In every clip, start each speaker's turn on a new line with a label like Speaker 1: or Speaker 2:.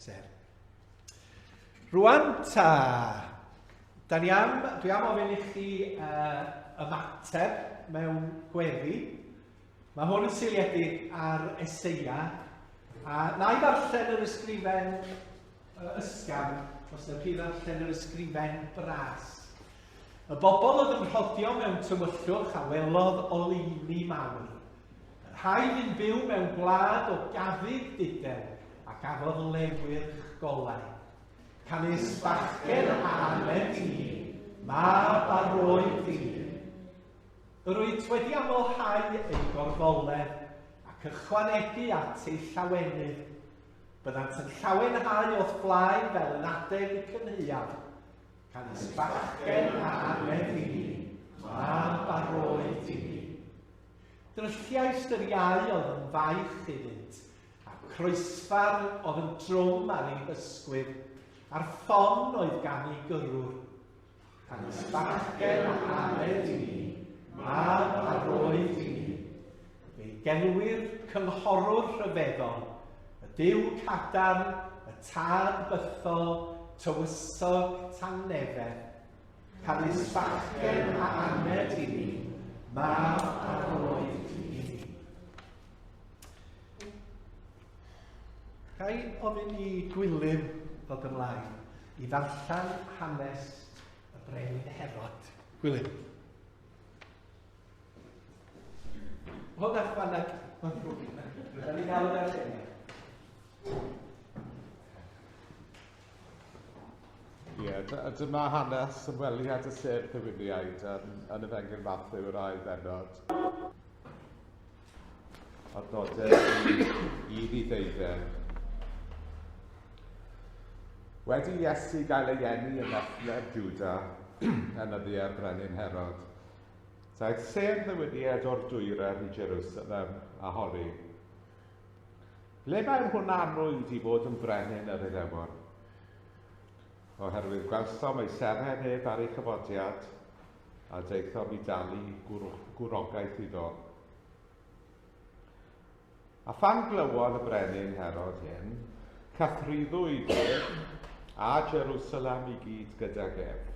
Speaker 1: Ser. Rwan ta, da ni am, dwi am ofyn i chi uh, ymateb mewn gweddi. Mae hwn yn seiliedig ar Eseia, a na i ddarllen yr ysgrifen uh, ysgafn, os ydych chi ddarllen yr ysgrifen bras. Y bobl oedd yn rhodio mewn tywyllwch a welodd oleuni mawr. Y rhai fu'n byw mewn gwlad o gafig dudew a gafodd lewyrch golau. Canys bachgen a aned i ni, mab a roed i ni. Yr wyt wedi amlhau ei gorfoledd ac ychwanegu at ei llawenydd. Byddant yn llawenhau o'th flaen fel yn adeg y cynhaeaf. Canys bachgen a aned i ni, mab a roed i ni. Drylliais yr iau oedd yn faich iddynt, a croesfarn oedd yn drwm ar ei hysgwydd, a'r ffon oedd gan ei gyrrwr. Canys bachgen a aned i ni, mab a roed i ni. Fe'i gelwir cynghorwr rhyfeddol, y Duw cadarn, y Tad bythol, tywysog tangnefedd. Canys bachgen a aned i ni, mab a roed i ni. Ga i ofyn i Gwilym ddod ymlaen i ddarllen hanes y brenin Herod. Gwilym. Hwn a chwaneg, mae'n ddrwg. Rydyn ni'n gael y darlleniad.
Speaker 2: Ie, dyma hanes ymweliad y sêr Ddiwyniaid yn, yn Efengyl Mathew yr ail bennod. Adnodau i 1 i 12. Wedi Iesu gael ei eni yn Bethlehem, Juda, yn nyddiau'r brenin Herod, daeth sêr ddiwyniaid o'r dwyrain i Jerusalem a holi, Ble mae'r hwn anwyd i fod yn frenin yr Iddewon? Oherwydd gwelsom ei seren ef ar ei chyfodiad, a daethom i dalu gwrogaeth iddo. A phan glywodd y brenin Herod hyn, cythruddwyd ef, a Jerusalem i gyd gydag ef.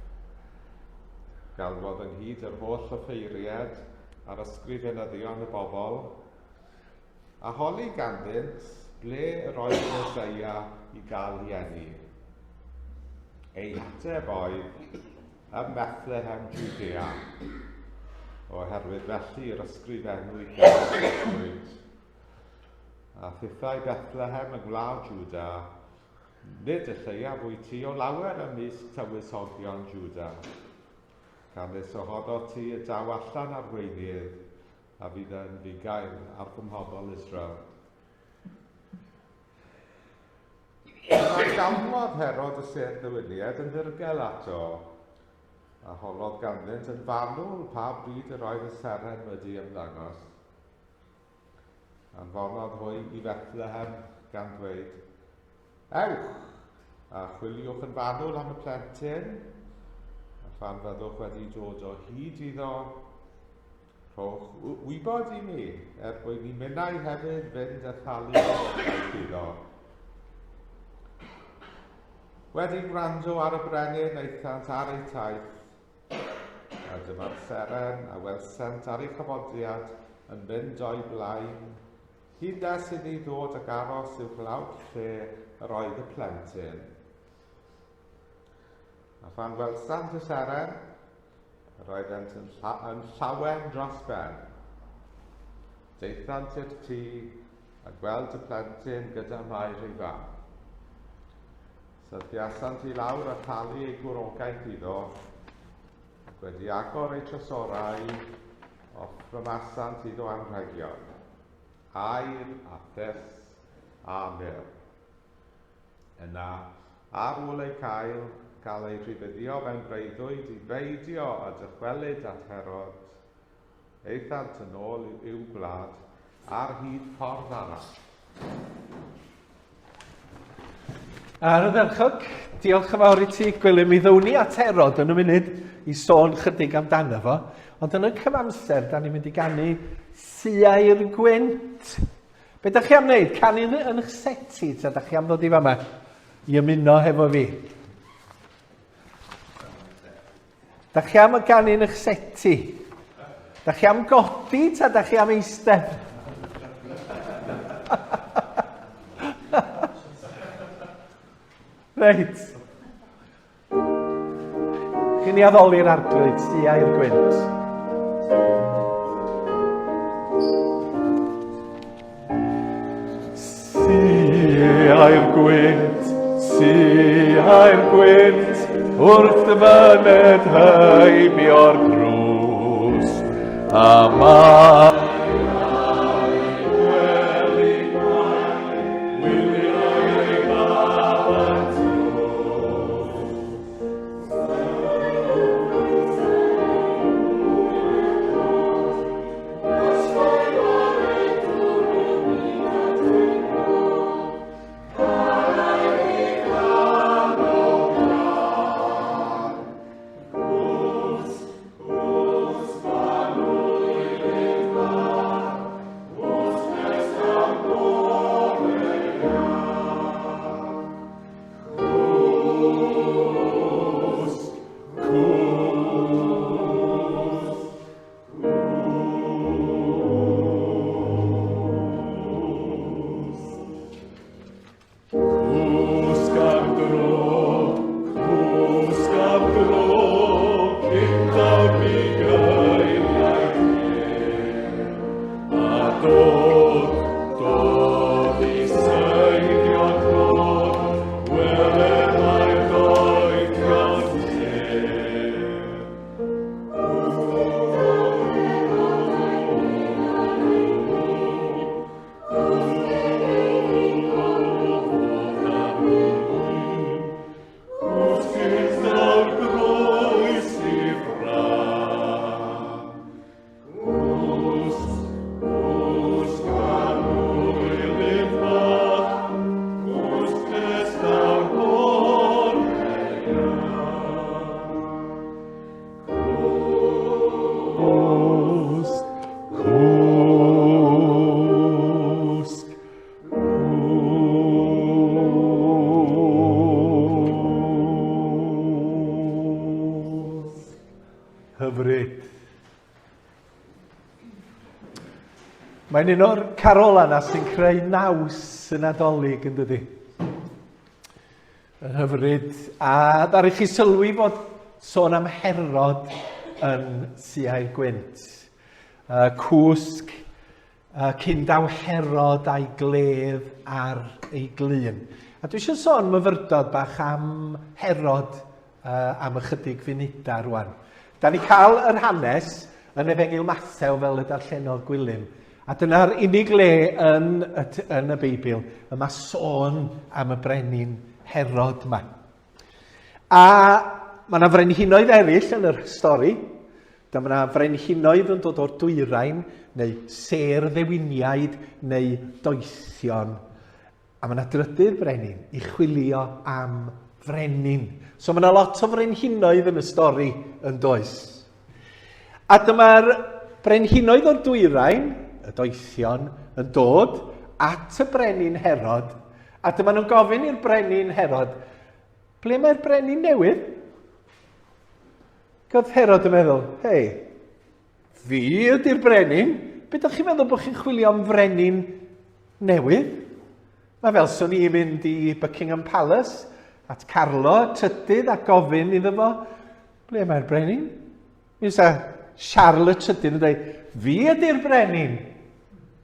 Speaker 2: Galwodd ynghyd yr holl offeiriad a'r ysgrifenyddion y bobl, a holi ganddynt ble yr oedd Meseia i gael ei eni. Ei hateb oedd, ym Methlehem, Judea, oherwydd felly yr ysgrifennwyd gan y proffwyd. A thithau Bethlehem yng ngwlad Juda, nid y lleiaf wyt ti o lawer ymysg tywysogion Juda. Canys ohono ti y daw allan arweinydd a fydd yn fugail ar fy mhobl Israel. Yna galwodd Herod y sêr ddywyniad yn ddirgel ato, a holodd ganddynt yn fanwl pa bryd yr oedd y seren wedi ymddangos. Anfonodd hwy i Fethlehem gan ddweud, Ewch, a chwiliwch yn fanwl am y plentyn, a phan fyddwch wedi dod o hyd iddo, Rhowch wybod i mi, er mwyn i minnau hefyd fynd a thalu gwobrau iddo. Wedi gwrando ar y brenin, aethant ar eu taith, a dyma'r seren a welsent ar ei chyfodiad yn mynd o'i blaen, hyd nes iddi ddod ag aros uwchlaw'r lle yr oedd y plentyn. A phan welsant y seren, yr oeddent yn, lla yn llawen dros ben. Daethant i'r tŷ a gweld y plentyn gyda Mair ei fam. Syrthiasant i lawr a thalu ei gwrogaeth iddo, ac wedi agor eu trysorau, offrymasant iddo anrhegion, aur a thus a myrrh. Yna, ar ôl eu cael, cael eu rhybuddio mewn breuddwyd i beidio â dychwelyd at Herod, aethant yn ôl i'w gwlad ar hyd ffordd arall.
Speaker 1: Ardderchog. Diolch yn fawr i ti, Gwilym. Mi ddown ni at Herod yn y munud i sôn chydig amdano fo. Ond yn y cyfamser, da ni'n mynd i ganu Siau'r Gwynt. Be da chi am wneud? Canu yn eich seti, ta da chi am ddod i fama? i ymuno hefo fi. Da chi am y ganu yn eich seti? Da chi am godi ta da chi am eistedd? Reit. Chi'n ni addoli'r arglwydd, sia i'r gwynt. Siai'r gwynt, siai'r gwynt, wrth fyned heibio'r crws, a mae Cwsg am dro, cwsg am dro, cyn daw'r bugeiliau gwir. A dod, dod i seinio'r clod, wele mae'r doethion tir. Cwsg, cwsg, cwsg. Hyfryd. Mae'n un o'r carolau yna sy'n creu naws y Nadolig, yn dydi? Yn hyfryd. A ddaru chi sylwi fod sôn am Herod yn Siau'r Gwynt. Cwsg cyn daw Herod a'i gledd ar ei glun. A dwi eisiau sôn myfyrdod bach am Herod am ychydig funudau rwan. Da ni cael yr hanes yn Efengyl Mathew fel y darllenodd Gwilym. A dyna'r unig le yn y, yn y Beibl y mae sôn am y brenin Herod yma. A mae yna frenhinoedd eraill yn yr stori. Dyma yna frenhinoedd yn dod o'r dwyrain, neu sêr ddewiniaid, neu doethion. A mae yna drydydd brenin i chwilio am frenin. So mae yna lot o frenhinoedd yn y stori yn does. A dyma'r brenhinoedd o'r dwyrain, y doethion, yn dod at y brenin Herod, a dyma nhw'n gofyn i'r brenin Herod, ble mae'r brenin newydd? Godd Herod yn meddwl, hei, Fi ydy'r brenin. Be ydych chi'n meddwl bod chi'n chwilio am frenin newydd? Mae fel swn i'n mynd i Buckingham Palace at Carlo trydydd a gofyn iddo fo, ble mae'r brenin? Mi fysa Charles y trydydd yn dweud, fi ydy'r brenin.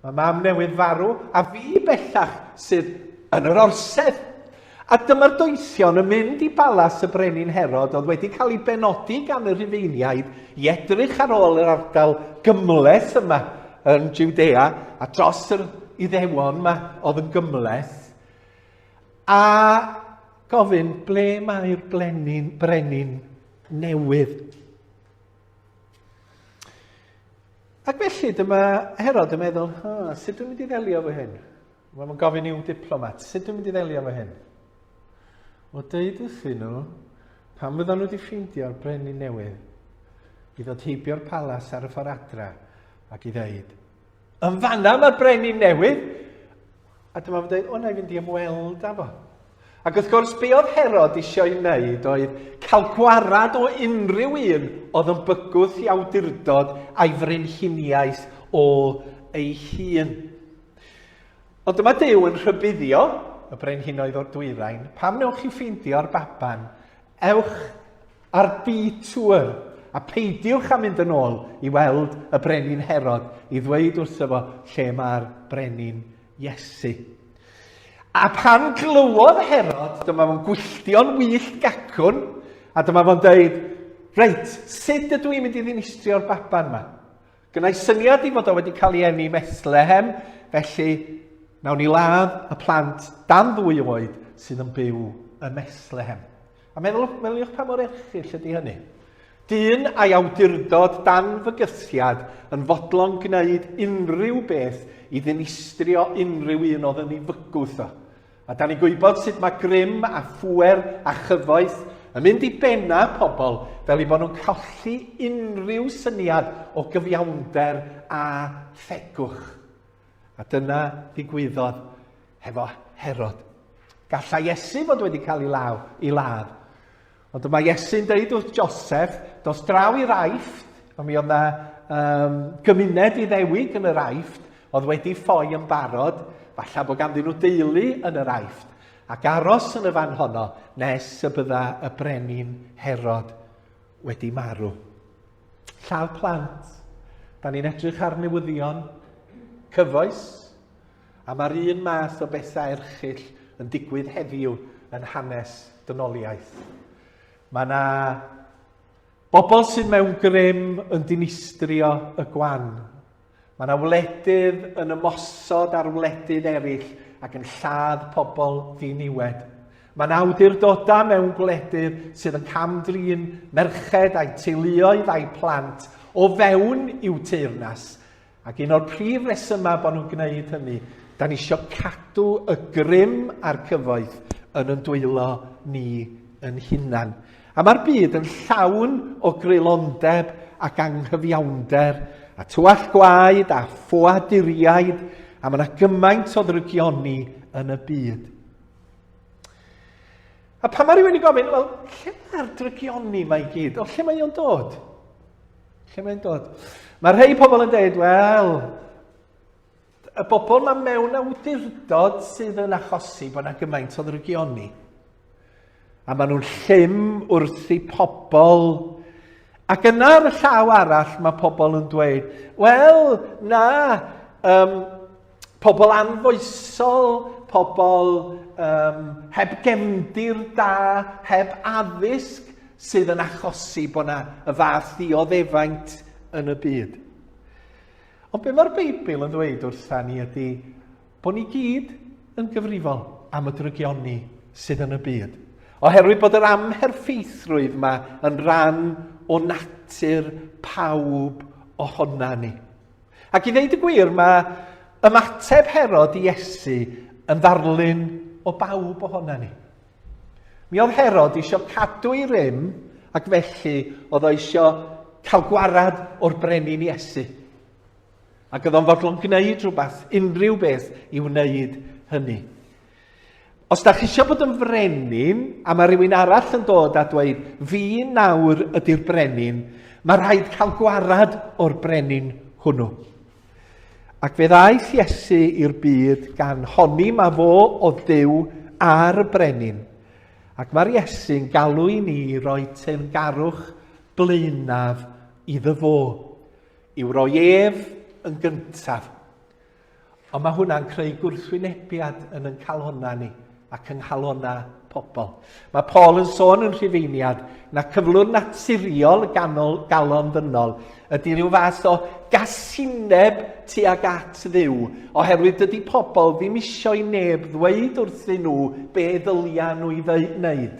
Speaker 1: Mae mam newydd farw, a fi bellach sydd yn yr orsedd. A dyma'r doethion yn mynd i balas y brenin Herod oedd wedi cael ei benodi gan y Rhufeiniaid i edrych ar ôl yr ardal gymhleth yma yn Judea a dros yr Iddewon yma oedd yn gymhleth. A gofyn ble mae'r brenin, brenin newydd. Ac felly dyma Herod yn meddwl, ha, sut dwi'n mynd i ddelio efo hyn? Wel, mae'n gofyn i'w diplomat, sut dwi'n mynd i ddelio efo hyn? Wel, deud wrthyn nhw, pan fyddan nhw wedi ffeindio'r brenin newydd, i ddod heibio'r palas ar y ffordd adra ac i ddeud, yn fanna mae'r brenin newydd! A dyma fo'n dweud, o, na i fynd i ymweld â fo. Ac wrth gwrs, be oedd Herod eisiau ei wneud oedd cael gwarad o unrhyw un oedd yn bygwth i awdurdod a'i frenhiniaeth o ei hun. Ond dyma Duw yn rhybuddio y brenhinoedd o'r dwyrain, pam wnewch chi ffeindio'r baban, ewch ar detour a peidiwch â mynd yn ôl i weld y brenin Herod i ddweud wrtho fo lle mae'r brenin Iesu. A pan glywodd Herod, dyma fo'n gwylltio'n wyllt gacwn, a dyma fo'n dweud, reit, sut ydw i'n mynd i ddinistrio'r baban yma? Gynnau syniad i fod o wedi cael ei eni Methlehem, felly nawn ni ladd y plant dan ddwy oed sydd yn byw ym Methlehem. A meddwl, meddyliwch pa mor erchyll ydy hynny. Dyn a'i awdurdod dan fygythiad yn fodlon gwneud unrhyw beth i ddinistrio unrhyw un oedd yn ei fygwth o. A da ni'n gwybod sut mae grym a phŵer a chyfoeth yn mynd i benna pobl fel eu bod nhw'n colli unrhyw syniad o gyfiawnder a thegwch. A dyna ddigwyddodd hefo Herod. Gallai Iesu fod wedi cael ei law, ei ladd. Ond dyma Iesu'n deud wrth Joseph, dos draw i'r Aifft, ond mi oedd yna um, gymuned Iddewig yn yr Aifft, oedd wedi ffoi yn barod, falle bod ganddyn nhw deulu yn yr Aifft, ac aros yn y fan honno nes y bydda y brenin Herod wedi marw. Lladd plant. Da ni'n edrych ar newyddion cyfoes, a mae'r un math o bethau erchyll yn digwydd heddiw yn hanes dynoliaeth. Mae yna bobl sydd mewn grym yn dinistrio y gwan. Mae yna wledydd yn ymosod ar wledydd eraill ac yn lladd pobl ddiniwed. Mae yna awdurdodau mewn gwledydd sydd yn cam-drin merched a'u teuluoedd a'u plant o fewn i'w teyrnas. Ac un o'r prif resymau bod nhw'n gwneud hynny, da ni eisiau cadw y grym a'r cyfoeth yn yn dwylo ni yn hunan. A mae'r byd yn llawn o greulondeb ac anghyfiawnder, a tywallt gwaed a ffoaduriaid, a mae yna gymaint o ddrygioni yn y byd. A pan mae rhywun yn gofyn, wel, lle mae'r drygioni mae i gyd? O, lle mae o'n dod? Lle mae'n dod? Mae rhai pobl yn dweud, wel, y bobl mae mewn awdurdod sydd yn achosi bod yna gymaint o ddrygioni. A maen nhw'n llym wrth i pobl. Ac yna ar y llaw arall mae pobl yn dweud, wel, na, um, pobl anfoesol, pobl um, heb gefndir da, heb addysg, sydd yn achosi bod yna y fath ddioddefaint yn y byd. Ond be mae'r Beibl yn ddweud wrtha ni ydy bod ni gyd yn gyfrifol am y drygioni sydd yn y byd. Oherwydd bod yr amherffeithrwydd yma yn rhan o natur pawb ohona ni. Ac i ddeud y gwir, mae ymateb Herod i Iesu yn ddarlun o bawb ohona ni. Mi oedd Herod eisiau cadw ei rym ac felly oedd o eisiau cael gwarad o'r brenin Iesu. Ac oedd o'n fodlon gwneud rhywbeth, unrhyw beth i wneud hynny. Os da chi eisiau bod yn frenin, a mae rhywun arall yn dod a dweud, fi nawr ydy'r brenin, mae rhaid cael gwarad o'r brenin hwnnw. Ac fe ddaeth Iesu i'r byd gan honni ma fo oedd Duw a'r brenin. Ac mae'r Iesu'n galw i ni roi teyrngarwch blaenaf iddo fo, i'w roi ef yn gyntaf. Ond mae hwnna'n creu gwrthwynebiad yn yn calonnau ni ac yng nghalonnau pobl. Mae Paul yn sôn yn Rhufeiniad na cyflwr naturiol ganol, galon ddynol ydy rhyw fath o gasineb tuag at Dduw, oherwydd dydy pobl ddim eisiau i neb ddweud wrthyn nhw be ddylia nhw i wneud.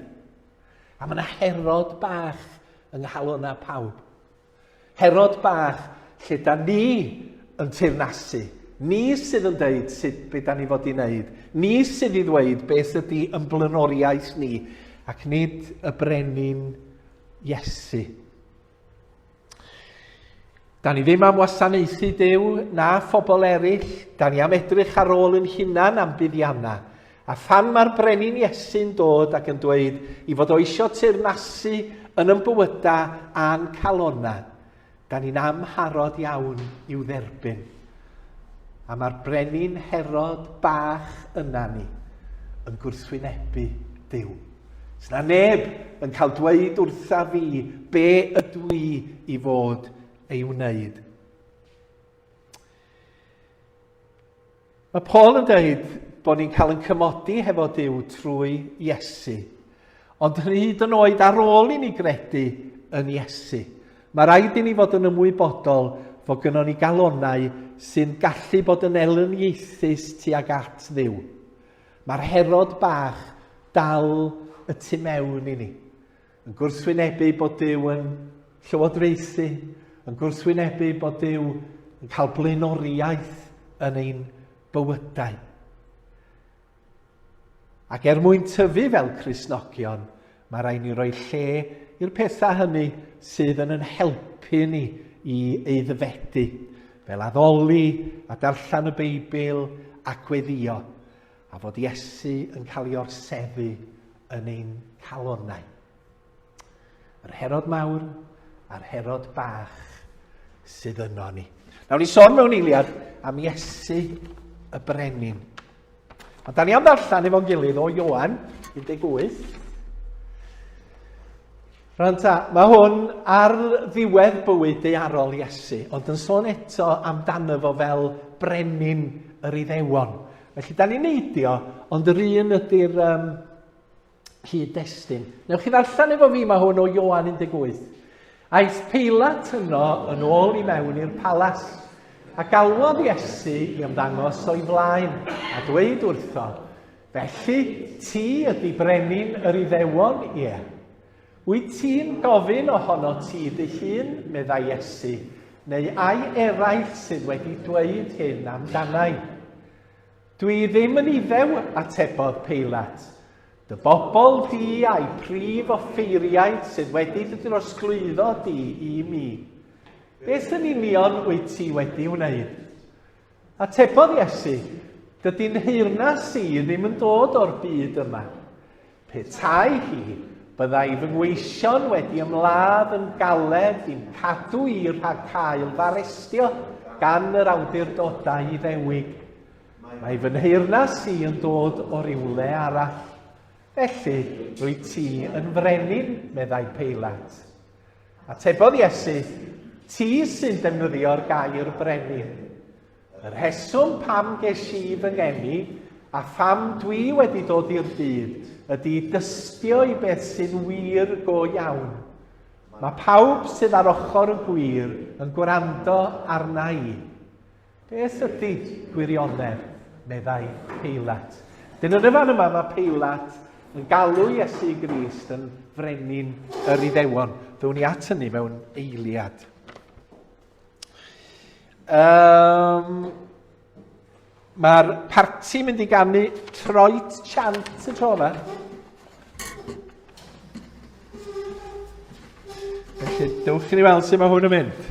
Speaker 1: A mae yna Herod bach yng nghalonnau pawb. Herod bach, lle da ni yn teyrnasu. Ni sydd yn deud sut be da ni fod i wneud. Ni sydd i ddweud beth ydy yn blaenoriaeth ni, ac nid y brenin Iesu. Da ni ddim am wasanaethu Duw na phobl eraill, da ni am edrych ar ôl yn hunan am buddiannau. A phan mae'r brenin Iesu'n dod ac yn dweud i fod o isio teyrnasu yn yn bywyda a'n calona, da ni'n amharod iawn i'w dderbyn. A mae'r brenin Herod bach yna ni yn gwrthwynebu Duw. Sna neb yn cael dweud wrtha fi be ydw i i fod ei wneud. Mae Paul yn dweud bod ni'n cael yn cymodi hefo Duw trwy Iesu. Ond hyd yn oed ar ôl i ni gredu yn Iesu, mae rhaid i ni fod yn ymwybodol fod gynnon ni galonnau sy'n gallu bod yn elyniaethus tuag at Dduw. Mae'r Herod bach dal y tu mewn i ni. Yn gwrthwynebu bod Duw yn llywodraethu, yn gwrthwynebu bod Duw yn cael blaenoriaeth yn ein bywydau. Ac er mwyn tyfu fel Cristnogion, mae rhaid ni roi lle i'r pethau hynny sydd yn yn helpu ni i eiddfedu, fel addoli a darllen y Beibl a gweddio. a fod Iesu yn cael ei orseddu yn ein calonnau. Yr Herod mawr a'r Herod bach sydd yno ni. Nawn ni sôn mewn eiliad am Iesu y brenin. Ond da ni am ddarllen efo'n gilydd o Ioan 18. Rwan ta, mae hwn ar ddiwedd bywyd daearol Iesu, ond yn sôn eto amdano fo fel brenin yr Iddewon. Felly, da ni'n neidio, ond yr un ydy'r um, cyd-destun. Newch chi ddarllen efo fi, mae hwn o Ioan 18. Aeth Peilat yno yn ôl i mewn i'r palas, a galwodd Iesu i ymddangos o'i flaen, a dweud wrtho, Felly, ti ydy brenin yr Iddewon, ie. Wyt ti'n gofyn ohono ti dy hun, meddai Iesu, neu ai eraill sydd wedi dweud hyn amdanai? Dwi ddim yn Iddew, atebodd Peilat. Dy bobl di a'i prif offeiriaid sydd wedi dy drosglwyddo di i mi. Beth yn union wyt ti wedi wneud? Atebodd Iesu, Dydy nheyrnas i ddim yn dod o'r byd yma. Petai hi, byddai fy ngweision wedi ymladd yn galed i'm cadw i rhag cael f'arestio gan yr awdurdodau Iddewig. Mae fy nheyrnas i yn dod o rywle arall. Felly, rwyt ti yn frenin, meddai Peilat. Atebodd Iesu, Ti sy'n defnyddio'r gair brenin. Y rheswm pam ges i fy ngeni a pham dwi wedi dod i'r byd ydy i dystio i beth sy'n wir go iawn. Mae pawb sydd ar ochr y gwir yn gwrando arna i. Beth ydy gwirionedd? meddai Peilat. Dyn yn y fan yma mae Peilat yn galw Iesu Grist yn frenin yr Iddewon. Ddown ni at hynny mewn eiliad. Um, Mae'r parti mynd i ganu troet chant y tro yma. Felly, dewch i ni weld sut mae hwn yn mynd.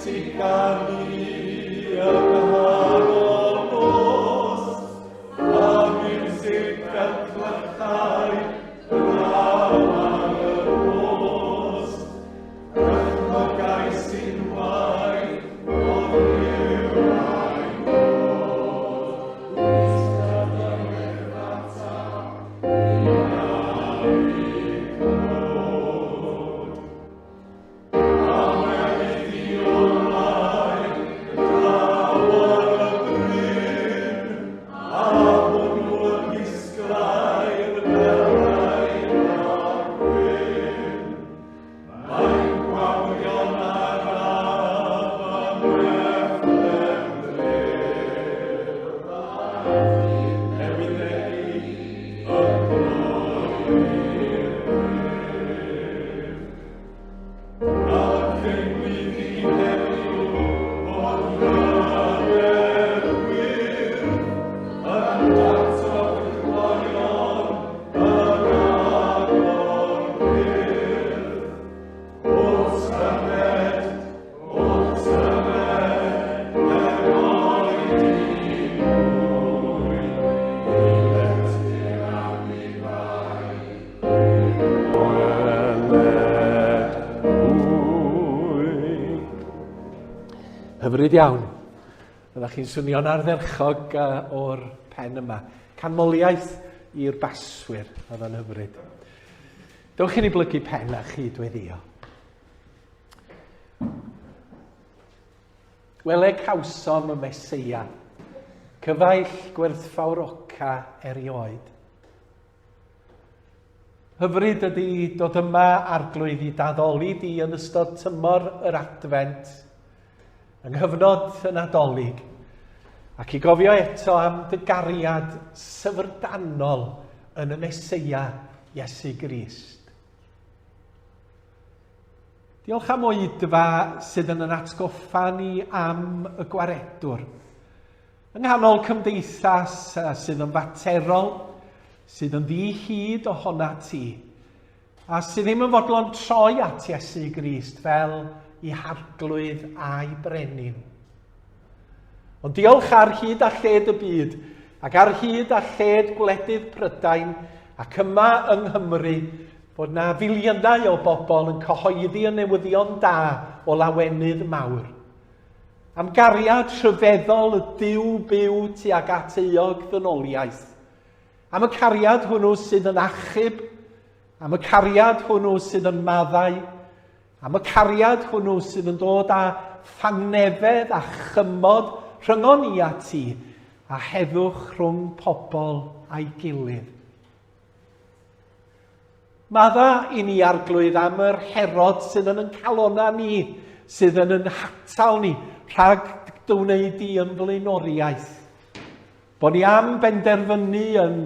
Speaker 2: Ti gan
Speaker 1: Hyfryd iawn. Byddech chi'n swnio'n ardderchog o'r pen yma. Canmoliaeth i'r baswyr, oedd o'n hyfryd. Dewch i ni blygu pen a chyd-weddio. Wele cawsom y Meseia, cyfaill gwerthfawroca erioed. Hyfryd ydy dod yma, Arglwydd, i d'addoli di yn ystod tymor yr Adfent, yng nghyfnod y Nadolig, ac i gofio eto am dy gariad syfrdanol yn y Meseia Iesu Grist. Diolch am oedfa sydd yn yn atgoffa ni am y gwaredwr. Yng nghanol cymdeithas sydd yn faterol, sydd yn ddi-hid ohonat ti, a sydd ddim yn fodlon troi at Iesu Grist fel i harglwydd a'i brenin. Ond diolch ar hyd a lled y byd, ac ar hyd a lled gwledydd Prydain, ac yma yng Nghymru, bod na filiynau o bobl yn cyhoeddi y newyddion da o lawenydd mawr. Am gariad rhyfeddol y Duw byw tuag at euog ddynoliaeth. Am y cariad hwnnw sydd yn achub, am y cariad hwnnw sydd yn maddau, am y cariad hwnnw sydd yn dod â thangnefedd a chymod rhyngon ni a ti, a heddwch rhwng pobl a'i gilydd. Madda i ni, Arglwydd, am yr Herod sydd yn yn calona ni, sydd yn yn hatal ni rhag dy wneud di yn flaenoriaeth. Bo ni am benderfynu yn,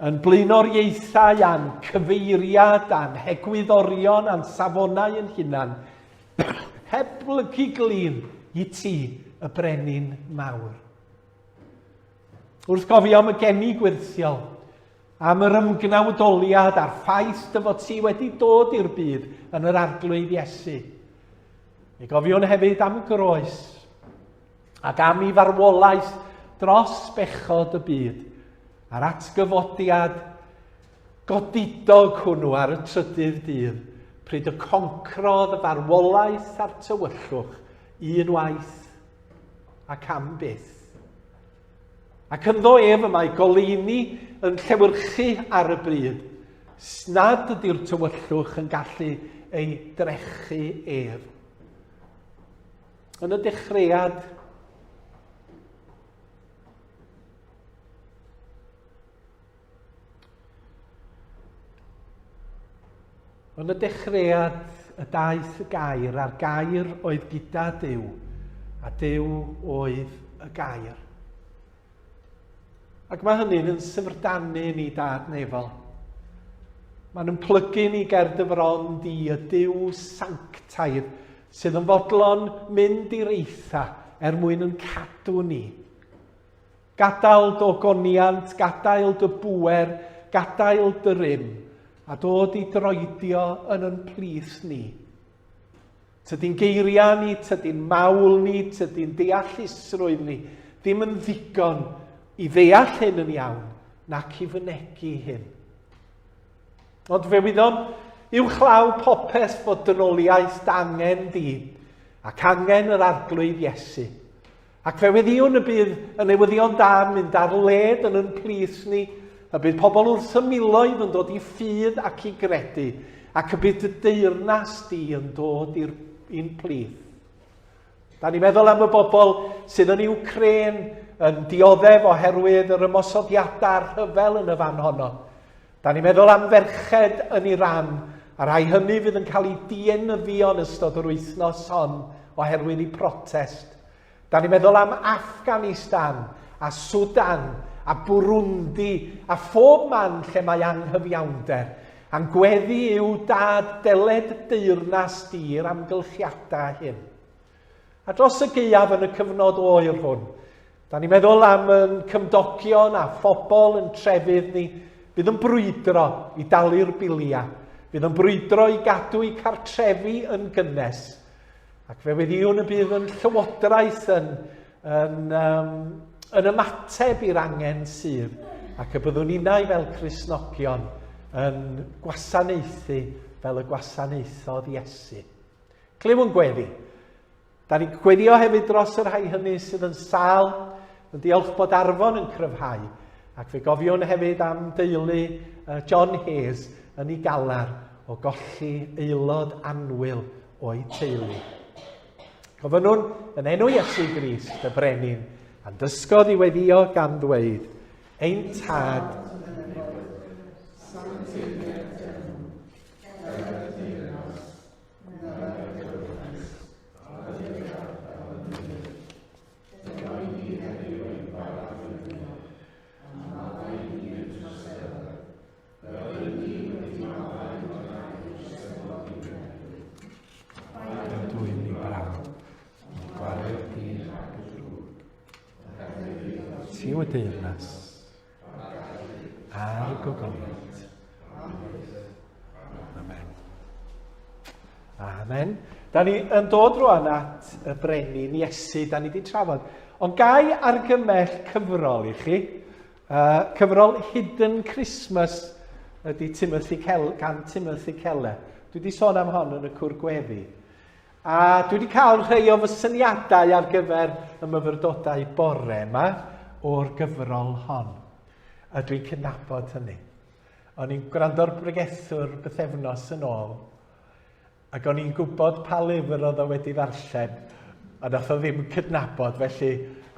Speaker 1: yn blaenoriaethau a'n cyfeiriad a'n hegwyddorion a'n safonau yn hunan, heb blygu glin i ti, y brenin mawr. Wrth gofio am y geni gwyrthiol, am yr ymgnawdoliad a'r ffaith dy fod ti wedi dod i'r byd yn yr Arglwydd Iesu. Mi gofiwn hefyd am groes ac am i farwolaeth dros bechod y byd a'r atgyfodiad godidog hwnnw ar y trydydd dydd, pryd y concrodd y farwolaeth a'r tywyllwch un waith ac am byth. Ac ynddo ef y mae goleuni yn llewyrchu ar y bryd, nad ydy'r tywyllwch yn gallu ei drechu ef. Yn y dechreuad, Yn y dechreuad y daeth y gair, a'r gair oedd gyda Duw, a Duw oedd y gair. Ac mae hynny'n yn syfrdanu ni dad nefol. Mae'n yn plygu ni ger dy fron di, y Duw sanctaidd, sydd yn fodlon mynd i'r eitha er mwyn yn cadw ni. Gadael dy ogoniant, gadael dy bŵer, gadael dy rym, a dod i droedio yn yn plith ni. Tydi'n geiriau ni, tydi'n mawl ni, tydi'n deallusrwydd ni, ddim yn ddigon i ddeall hyn yn iawn, nac i fynegi hyn. Ond fe wyddom uwchlaw popeth fod dynoliaeth dangen di, ac angen yr Arglwydd Iesu. Ac fe weddïwn y bydd y newyddion da yn mynd ar led yn yn plith ni, y bydd pobl wrth y miloedd yn dod i ffydd ac i gredu, ac y bydd dy deyrnas di yn dod i'r i'n plith. Da ni'n meddwl am y bobl sydd yn Iwcrên yn dioddef oherwydd yr ymosodiadau rhyfel yn y fan honno. Da ni'n meddwl am ferched yn Iran a rhai hynny fydd yn cael eu dienyddio yn ystod yr wythnos hon oherwydd eu protest. Da ni'n meddwl am Afghanistan a Sudan a Burundi a phob man lle mae anghyfiawnder. A'n gweddi yw dad deled deyrnas di i'r amgylchiadau hyn. A dros y gaeaf yn y cyfnod oer hwn, da ni'n meddwl am yn cymdogion a phobl yn trefydd ni, fydd yn brwydro i dalu'r biliau, fydd yn brwydro i gadw eu cartrefi yn gynnes, ac fe weddïwn y bydd yn llywodraeth yn, yn, um, yn ymateb i'r angen sydd, ac y byddwn ninnau fel Cristnogion yn gwasanaethu fel y gwasanaethodd Iesu. Clyw yn gweddi. Da ni'n gweddio hefyd dros y rhai hynny sydd yn sâl, yn diolch bod Arfon yn cryfhau, ac fe gofiwn hefyd am deulu John Hayes yn ei galar o golli aelod annwyl o'i teulu. Gofynnwn yn enw Iesu Grist, y Brenin, a'n dysgodd i weddio gan ddweud, Ein Tad, Ti yw y deyrnas a'r gogoniant. Amen. Amen. Da ni yn dod rwan at y brenin Iesu, da ni wedi trafod. Ond gai argymell cyfrol i chi. Cyfrol Hidden Christmas ydy Timothy Kel gan Timothy Keller. Dwi wedi sôn am hon yn y cwr gweddi. A dwi wedi cael rhai o fy syniadau ar gyfer y myfyrdodau bore yma o'r gyfrol hon. A dwi'n cydnabod hynny. O'n i'n gwrando'r bregethwr bythefnos yn ôl, ac o'n i'n gwybod pa lyfr oedd o wedi ddarllen, a nath o ddim cydnabod, felly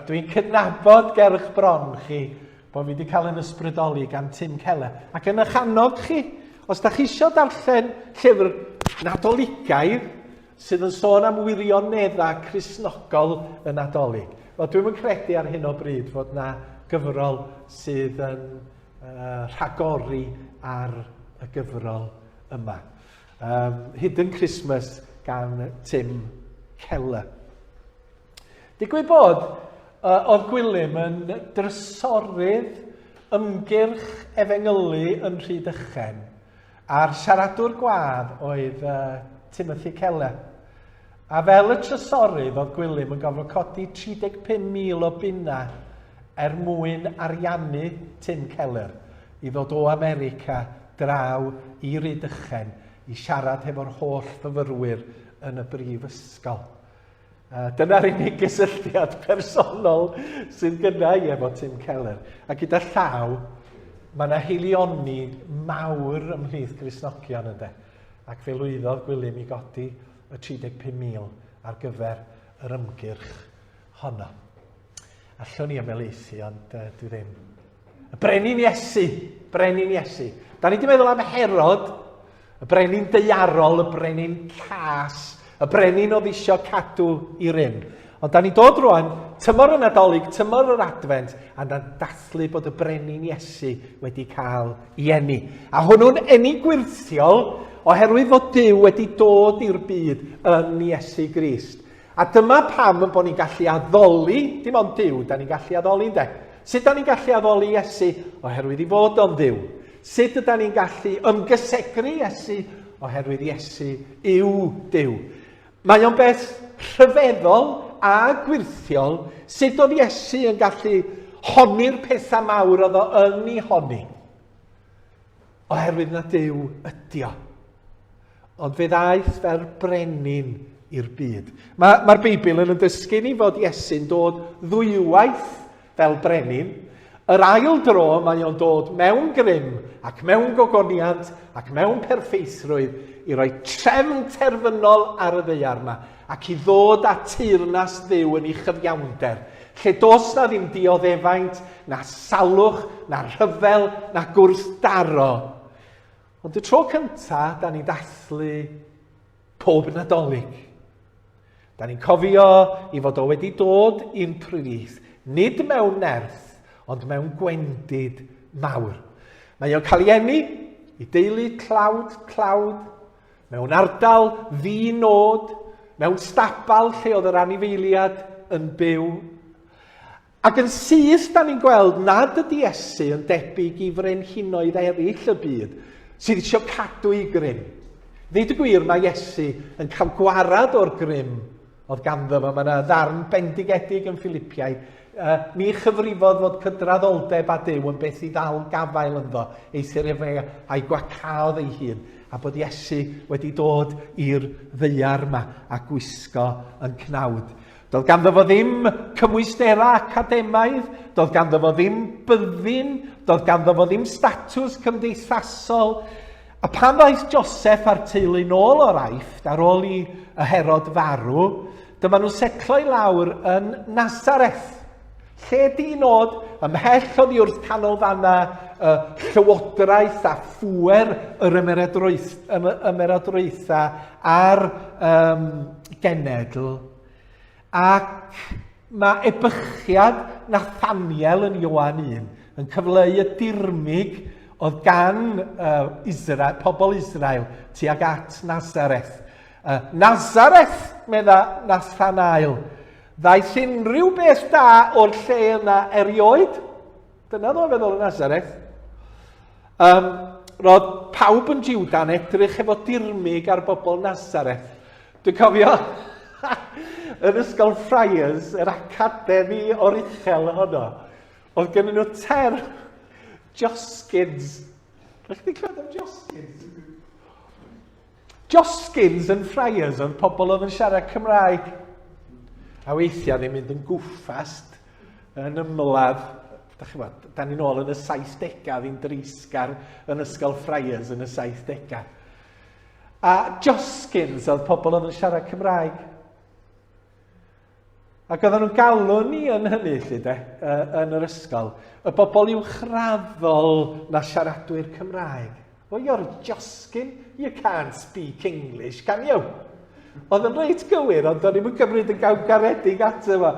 Speaker 1: dwi'n cydnabod gerch bron chi bod fi wedi cael yn ysbrydoli gan Tim Keller. Ac yn eich annog chi, os da chi eisiau darllen llyfr Nadoligaidd sydd yn sôn am wirioneddau Cristnogol y Nadolig, wel dwi'm yn credu ar hyn o bryd fod na gyfrol sydd yn rhagori ar y gyfrol yma. Hidden Christmas gan Tim Keller. Digwydd bod, oedd Gwilym yn drysorydd ymgyrch efengylu yn Rhydychen, a'r siaradwr gwadd oedd Timothy Keller. A fel y trysorydd oedd Gwilym yn gorfod codi 35,000 o bunnau er mwyn ariannu Tim Keller i ddod o America draw i Rydychen i siarad hefo'r holl fyfyrwyr yn y brifysgol. Dyna'r unig gysylltiad personol sydd gyda i efo Tim Keller. A gyda llaw, mae yna heilioni mawr ymhlith Gristnogion ynde. Ac fe lwyddodd Gwilym i godi y 35,000 ar gyfer yr ymgyrch honno. Allwn i ymhelaethu, ond dwi ddim. Y brenin Iesu, brenin Iesu. Da ni wedi meddwl am Herod, y brenin deiarol, y brenin cas, y brenin oedd eisiau cadw i rym. Ond da ni dod rwan, tymor y Nadolig, tymor yr Adfent, a na'n dathlu bod y brenin Iesu wedi cael ei eni. A hwnnw'n eni gwyrthiol oherwydd fod Duw wedi dod i'r byd yn Iesu Grist. A dyma pam yn bod ni'n gallu addoli, dim ond Duw, da ni'n gallu addoli ynde? Sut da ni'n gallu addoli Iesu? Oherwydd i fod o'n Dduw. Sut yda ni'n gallu ymgysegru Iesu? Oherwydd Iesu yw Duw. Mae o'n beth rhyfeddol a gwyrthiol sut oedd Iesu yn gallu honni'r pethau mawr oedd o yn ei honni. Oherwydd na Duw ydi o. Ond fe ddaeth fel brenin i'r byd. Mae'r mae Beibl yn dysgu ni fod Iesu'n dod ddwywaith fel brenin. Yr ail dro mae o'n dod mewn grym ac mewn gogoniant ac mewn perffeithrwydd i roi trefn terfynol ar y ddaear yma ac i ddod â teyrnas Dduw yn ei chyfiawnder, lle does na ddim dioddefaint, na salwch, na rhyfel, na gwrthdaro. Ond y tro cynta, da ni'n dathlu pob Nadolig. Da ni'n cofio i fod o wedi dod i'n plith, nid mewn nerth, ond mewn gwendid mawr. Mae o'n cael ei eni i deulu tlawd, tlawd, mewn ardal ddi-nod, mewn stabal lle oedd yr anifeiliad yn byw. Ac yn syth, da ni'n gweld nad ydy Iesu yn debyg i frenhinoedd eraill y byd sydd eisiau cadw ei grym. Ddeud y gwir, mae Iesu yn cael gwarad o'r grym oedd ganddo fo. Mae yna ddarn bendigedig yn Philipiaid. Ni chyfrifodd fod cydraddoldeb â Duw yn beth i ddal gafael ynddo, eithr efe a'i gwacaodd ei hun. a bod Iesu wedi dod i'r ddaear yma a gwisgo yn cnawd. Doedd ganddo fo ddim cymwysterau academaidd, doedd ganddo fo ddim byddin, doedd ganddo fo ddim statws cymdeithasol. A pan ddaeth Joseph a'r teulu nôl o'r Aifft ar ôl i y Herod farw, dyma nhw'n setlo i lawr yn Nazareth. Lle di nod, ymhell oddi wrth canolfannau y llywodraeth a phŵer yr ymerodraethau a'r um, genedl. Ac mae ebychiad Nathaniel yn Ioan 1 yn cyfleu y dirmyg oedd gan uh, Israel, pobl Israel tuag at Nazareth. Uh, Nazareth, medda Nathanael, ddaeth unrhyw beth da o'r lle yna erioed? Dyna ddo'n feddwl yn Nazareth. Um, roedd pawb yn Juda'n edrych efo dirmyg ar bobl Nazareth. Dwi'n cofio yn ysgol Friars, yr academi oruchel honno, oedd gen nhw ter Joskins. Rydych chi'n clywed am Joskins? Joskins yn Friars oedd pobl oedd yn siarad Cymraeg. A weithiau ddim mynd yn gwffast yn ymladd. Da chi'n bod, da ni'n ôl yn y 70au, fi'n dreisgar yn ysgol Friars yn y 70au. A Joskins oedd pobl oedd yn siarad Cymraeg. Ac oedden nhw'n galw ni yn hynny, lle de, yn yr ysgol, y bobl uwchraddol na siaradwyr Cymraeg. Well, you're a Joskin, you can't speak English, can you? Oedd yn reit gywir, ond o'n i'n cymryd yn gawn garedig ato fo.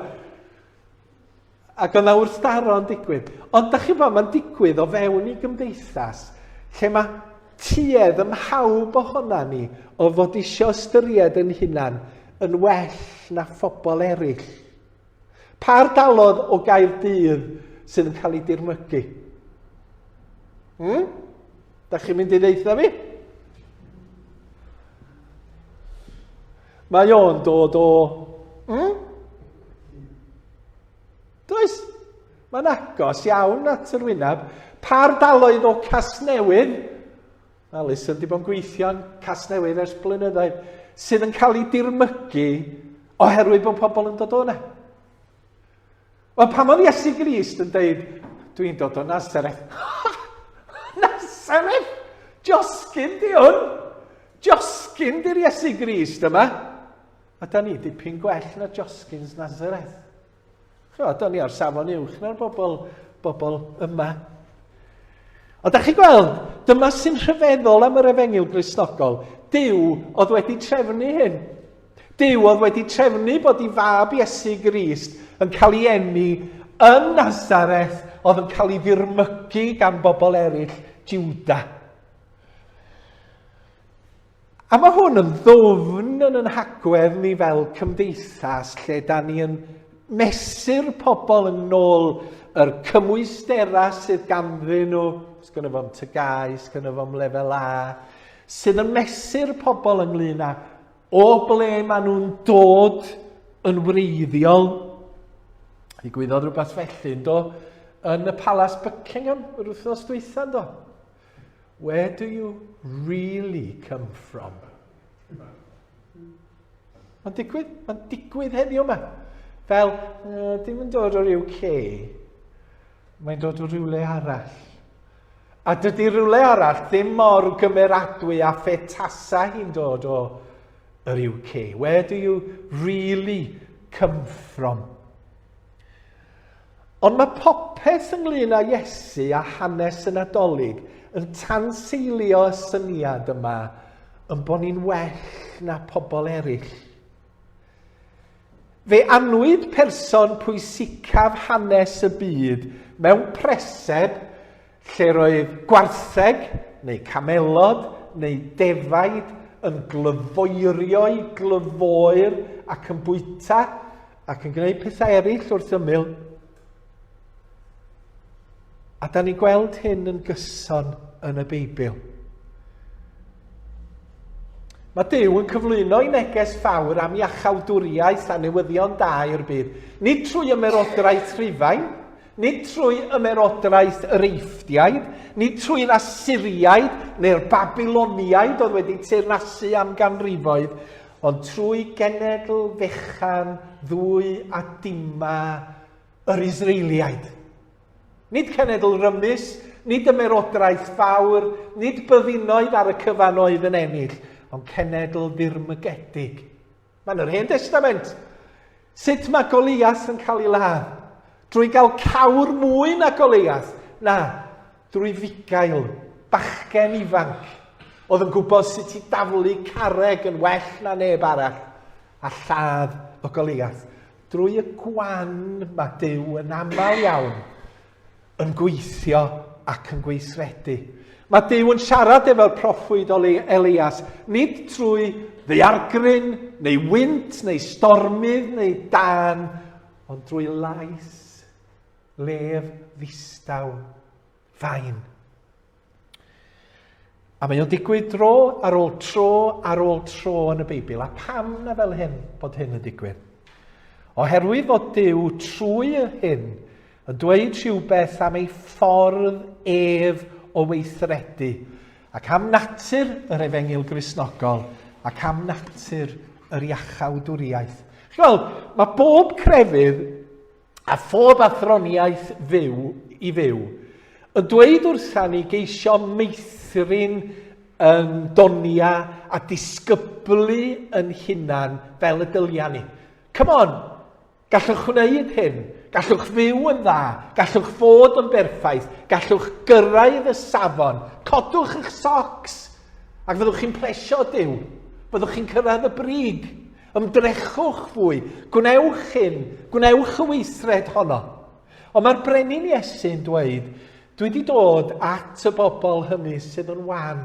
Speaker 1: Ac oedd na wrthdaro'n digwydd. Ond da chi'n bod, mae'n digwydd o fewn i gymdeithas lle mae tuedd ym mhawb ohona ni o fod isio ystyried yn hunan yn well na phobl eraill. Pa ardalodd o Gaerdydd sydd yn cael ei dirmygu? Hmm? Da chi'n mynd i ddeitha fi? Mae o'n dod o... Hmm? Does? Mae'n agos iawn at yr wyneb. Pa ardaloedd o Casnewydd, Alison wedi bod yn gweithio yn Casnewydd ers blynyddoedd, sydd yn cael ei dirmygu oherwydd bod pobl yn dod o yna. Wel, pan oedd Iesu Grist yn deud, dwi'n dod o Nazareth. Nazareth? Josgyn di hwn! Josgyn di'r Iesu Grist yma. A da ni dipyn gwell na Joskins Nazareth. Chwa, da ni ar safon uwch na'r bobl, bobl yma. Ond da chi gweld, dyma sy'n rhyfeddol am yr efengyl Gristnogol. Duw oedd wedi trefnu hyn. Duw oedd wedi trefnu bod ei fab Iesu Grist yn cael ei eni yn Nazareth, oedd yn cael ei ddirmygu gan bobl eraill Juda. A mae hwn yn ddwfn yn yn hagwedd ni fel cymdeithas lle da ni yn mesur pobl yn ôl yr cymwysterau sydd ganddyn nhw, sgynno fo'm TGAU, sgynno fo'm lefel A, sydd yn mesur pobl ynglyn â o ble maen nhw'n dod yn wreiddiol. Ddigwyddodd rhywbeth felly, yn do, yn y Palas Buckingham yr wythnos dwytha, yn do? Where do you really come from? Mae'n digwydd, mae'n digwydd heddiw yma. Fel, uh, dim yn dod o'r UK, mae'n dod o rhywle arall. A dydy rhywle arall ddim mor gymeradwy a phetasa hi'n dod o yr UK. Where do you really come from? Ond mae popeth ynglyn â Iesu a hanes y Nadolig yn tanseilio y syniad yma yn bod ni'n well na pobl eraill. Fe anwyd person pwysicaf hanes y byd mewn preseb lle roedd gwartheg neu camelod neu defaid yn glyfoerio'i glyfoer ac yn bwyta ac yn gwneud pethau eraill wrth ymyl. A da ni'n gweld hyn yn gyson yn y Beibl. Mae Duw yn cyflwyno ei neges fawr am iachawdwriaeth a newyddion da i'r byd. Nid trwy ymerodraeth Rhufain, Nid trwy ymerodraeth yr Eifftiaid, nid trwy'r Asyriaid neu'r Babiloniaid oedd wedi teyrnasu am ganrifoedd, ond trwy genedl fechan ddwy a dima yr Israeliaid. Nid cenedl rymus, nid ymerodraeth fawr, nid byddinoedd ar y cyfan oedd yn ennill, ond cenedl ddirmygedig. Mae'n yr Hen Testament. Sut mae Goliath yn cael ei ladd? Drwy gael cawr mwy na Goliath? Na, drwy fugail, bachgen ifanc, oedd yn gwybod sut i daflu carreg yn well na neb arall, a lladd y Goliath. Drwy y gwan mae Duw yn aml iawn yn gweithio ac yn gweithredu. Mae Duw yn siarad efo'r proffwyd Elias, nid trwy ddaeargryn, neu wynt, neu stormydd, neu dân, ond drwy lais lef ddistaw fain. A mae o'n digwydd dro ar ôl tro ar ôl tro yn y Beibl. A pam na fel hyn bod hyn yn digwydd? Oherwydd fod Duw trwy hyn yn dweud rhywbeth am ei ffordd ef o weithredu ac am natur yr efengyl Gristnogol ac am natur yr iachawdwriaeth. Chi'n gweld, mae bob crefydd a phob athroniaeth fyw i fyw, yn dweud wrtha ni geisio meithrin yn donia a disgyblu yn hunan fel y dylia ni. Come on, gallwch wneud hyn, gallwch fyw yn dda, gallwch fod yn berffaith, gallwch gyrraedd y safon, codwch eich socs, ac fyddwch chi'n plesio Duw, fyddwch chi'n cyrraedd y brig. Ymdrechwch fwy, gwnewch hyn, gwnewch y weithred honno. Ond mae'r brenin Iesu'n dweud, dwi wedi dod at y bobl hynny sydd yn wan,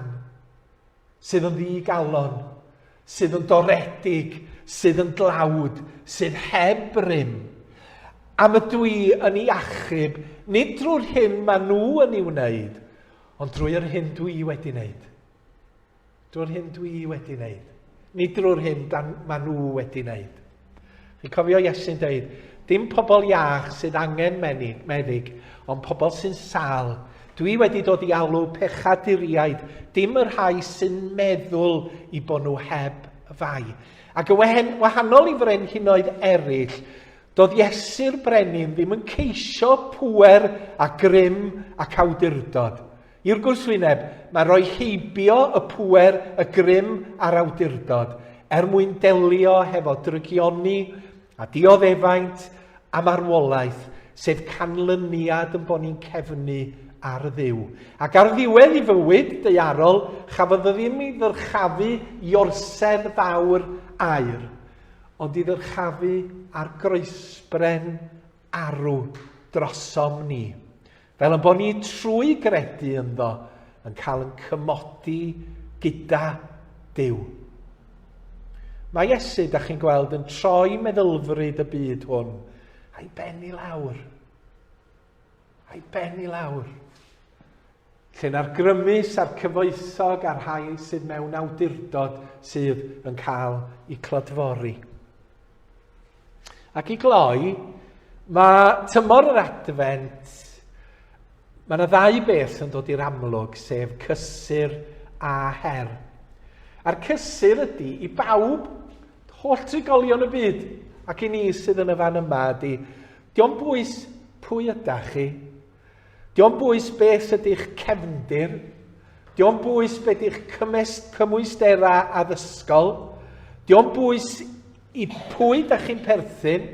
Speaker 1: sydd yn ddi-galon, sydd yn doredig, sydd yn dlawd, sydd heb rym. Am y dwi yn ei achub, nid drwy'r hyn maen nhw yn ei wneud, ond drwy'r hyn dwi wedi wneud. Drwy'r hyn dwi wedi wneud. Nid drwy'r hyn dan, maen nhw wedi wneud. Chi'n cofio Iesu'n dweud, dim pobl iach sydd angen menig, meddyg, ond pobl sy'n sâl. Dwi wedi dod i alw pechaduriaid, dim y rhai sy'n meddwl i bod nhw heb fai. Ac yn wahanol i frenhinoedd eraill, doedd Iesu'r brenin ddim yn ceisio pŵer a grym ac awdurdod. I'r gwrthwyneb, mae rhoi heibio y pŵer, y grym a'r awdurdod er mwyn delio hefo drygioni a dioddefaint a marwolaeth, sef canlyniad yn bod ni'n cefnu ar Dduw. Ac ar ddiwedd ei fywyd daearol, chafodd o ddim ei ddyrchafu i orsedd fawr aur, ond i ddyrchafu ar groesbren arw drosom ni. Fel ein bod ni trwy gredu ynddo yn cael yn cymodi gyda Duw. Mae Iesu, da chi'n gweld, yn troi meddylfryd y byd hwn a'i ben i lawr. A'i ben i lawr. Lle na'r grymus a'r cyfoethog a'r rhai sydd mewn awdurdod sydd yn cael eu clodfori. Ac i gloi, mae tymor yr Adfent, mae yna ddau beth yn dod i'r amlwg, sef cysur a her. A'r cysur ydy i bawb, holl trigolion y byd, ac i ni sydd yn y fan yma ydy, dio'm bwys pwy ydach chi, dio'm bwys beth ydy'ch cefndir, dio'm bwys beth ydych cymwysterau addysgol, dio'm bwys I pwy da chi'n perthyn,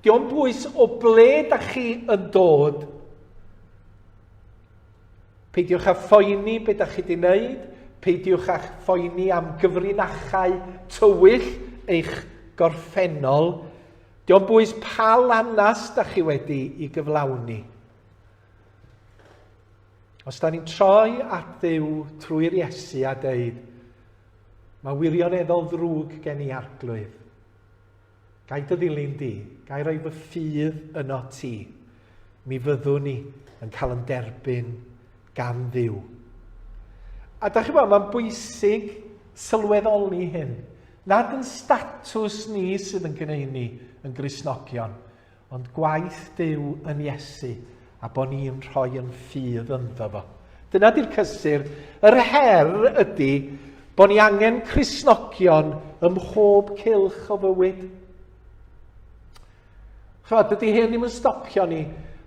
Speaker 1: dio'm bwys o ble da chi yn dod. Peidiwch â phoeni be da chi wedi wneud, peidiwch â phoeni am gyfrinachau tywyll eich gorffennol. Dio'm bwys pa lanas da chi wedi i gyflawni. Os da ni'n troi at Dduw trwy'r Iesu a deud, Mae wirioneddol ddrwg gen i Arglwydd. Gai dy ddilyn di, gai roi fy ffydd yno ti. Mi fyddwn ni yn cael yn derbyn gan Dduw. A da chi bod, mae'n bwysig sylweddoli hyn. Nad yn statws ni sydd yn gwneud ni yn Gristnogion, ond gwaith Duw yn Iesu. A bod ni'n rhoi yn ffydd ynddo fo. Dyna di'r cysur. Yr her ydy bod ni angen Cristnogion ym mhob cylch o fywyd. Chymod, dydy hyn ddim yn stopio ni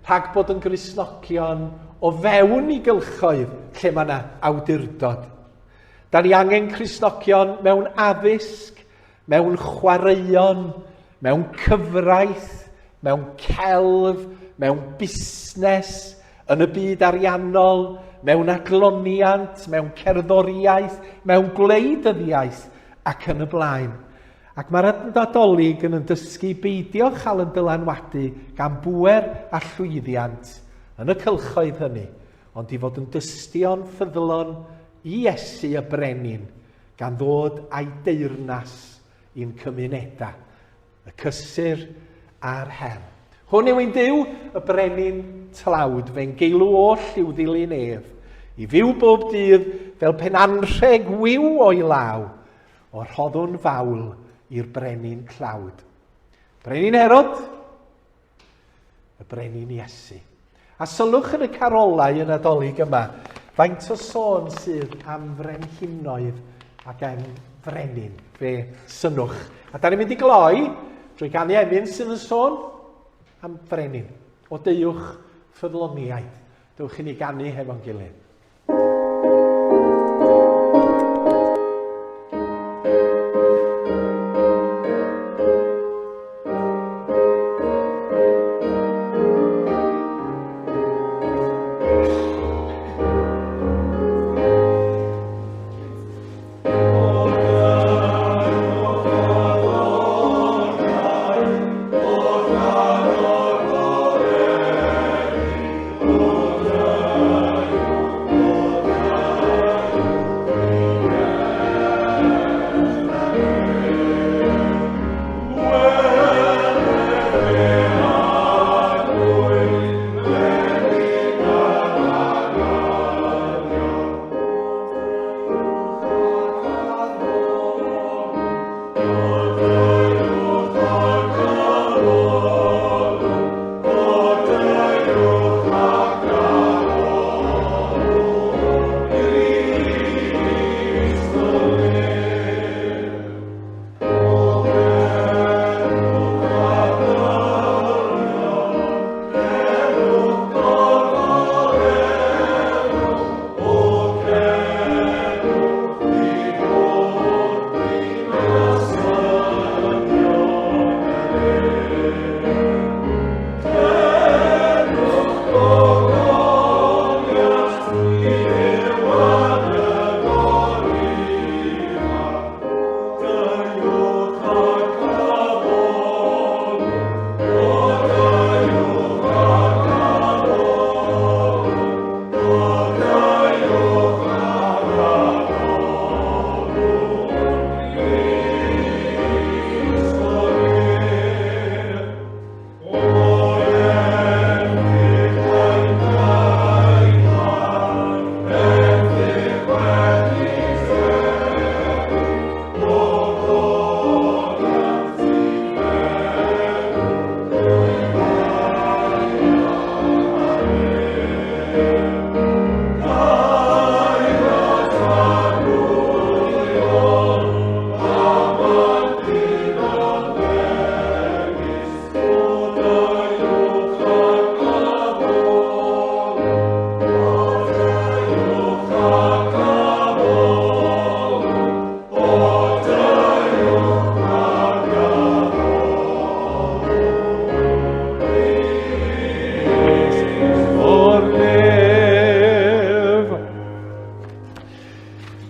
Speaker 1: rhag bod yn Gristnogion o fewn i gylchoedd lle mae yna awdurdod. Da ni angen Cristnogion mewn addysg, mewn chwaraeon, mewn cyfraith, mewn celf, mewn busnes, yn y byd ariannol, mewn adloniant, mewn cerddoriaeth, mewn gwleidyddiaeth ac yn y blaen. Ac mae'r Nadolig yn yn dysgu beidio chael yn dylanwadu gan bŵer a llwyddiant yn y cylchoedd hynny, ond i fod yn dystion ffyddlon i Iesu y Brenin, gan ddod â'i deyrnas i'n cymunedau, y cysur a'r her. Hwn yw ein Duw, y Brenin tlawd, fe'n geilw oll i'w ddilyn ef, i fyw bob dydd fel pen anrheg wiw o'i law, O rhoddwn fawl i'r brenin tlawd. Brenin Herod, y brenin Iesu. A sylwch yn y carolau y Nadolig yma, faint o sôn sydd am frenhinoedd ac am frenin. Fe synnwch. A da ni'n mynd i gloi drwy ganu emyn sydd yn sôn am frenin. O deuwch ffyddloniaid. Dewch i ni ganu hefo'n gilydd.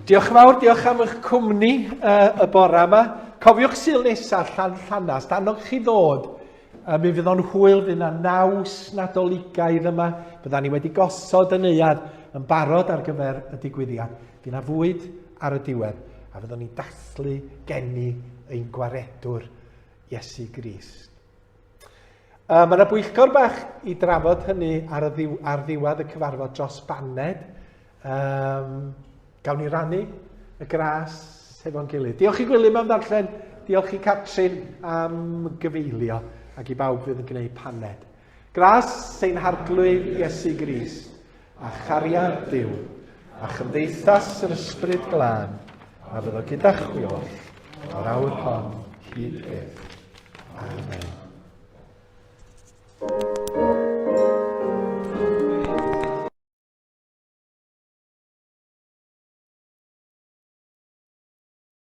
Speaker 1: Diolch yn fawr, diolch am eich cwmni uh, y bore yma. Cofiwch syl nesaf Llan Llanast, annog chi ddod. Uh, mi fydd o'n hwyl, fydd yna naws nadoligaidd yma. Bydda ni wedi gosod y neuad yn barod ar gyfer y digwyddiad. Fydd yna fwyd ar y diwedd, a fyddwn ni'n dathlu geni ein gwaredwr Iesu Grist. Uh, mae yna bwyllgor bach i drafod hynny ar, y ddiw, ar ddiwedd y cyfarfod dros baned. Um, gawn ni rannu y gras hefo'n gilydd. Diolch i Gwilym am ddarllen, diolch i Catrin am gyfeilio ac i bawb fydd yn gwneud paned. Gras ein Harglwydd Iesu Grist, a chariad Duw, a chymdeithas yr Ysbryd Glân, a fyddo gyda chwi oll, o'r awr hon hyd byth. Amen.